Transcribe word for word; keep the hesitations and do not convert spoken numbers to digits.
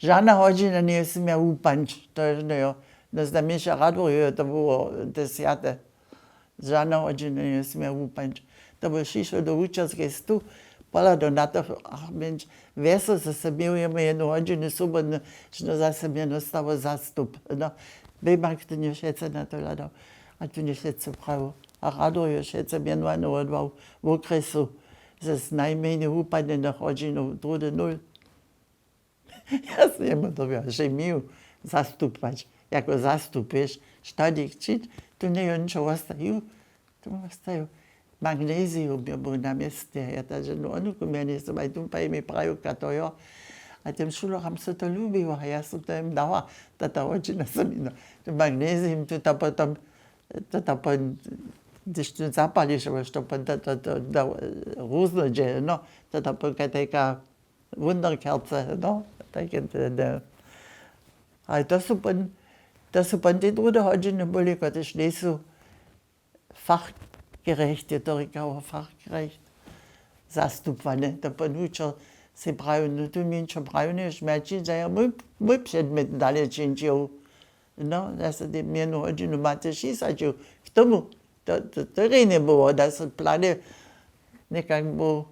Žana hodźina njeje směja wupać, to je jo. Znajmjeńša radworjojo to było te swjate. Žana hodźina njeje směja wupać. To by přišło do wučerskej stu, pohladał na to, ach mjenš, wjesel so se měł jemu jednu hodźinu swobodnu, što zase mjeno stało zastup. No, bejmak to nje wšetce na to hladał. A tu nje wšetce prawo. A radworjo wšetce mjenowany wodwał w okresu z najmjenje wupadnjenych hodźinow druhdy nul. Ja sam jemu to wjaše měł zastupać, jako zastupješ, što dźe křić, tu njejo ničo wostaju, tu wostaju. Magnezijum jo był na městnje, ja ta ženu onuku mjenje so baj tu pa mi prajuka to jo. A tym šulocham so to lubiło, a ja sam to jem dała, tata hodźina so mi no. Tu magnezijum, tu ta potom, to ta pon, hdyž tu zapališ, abo što pon, to, to, to, to, ruzno dźe, no, to ta pon, kajka, Wunderkerze, no, tak je to, ne. Ale to su pon, to su pon te druhde hodźiny byli, kotrež njejsu fachgerecht, je to rěkało, fachgerecht zastupwane. To pon wučer sej prajił, no tu mi ničo prajił, nješ mja čiń, za ja mój, mój předmjet dale čińćił. No, ja se te mjenu hodźinu mace šisaćił. K tomu, to, to, to rjenje było, da se plany někak był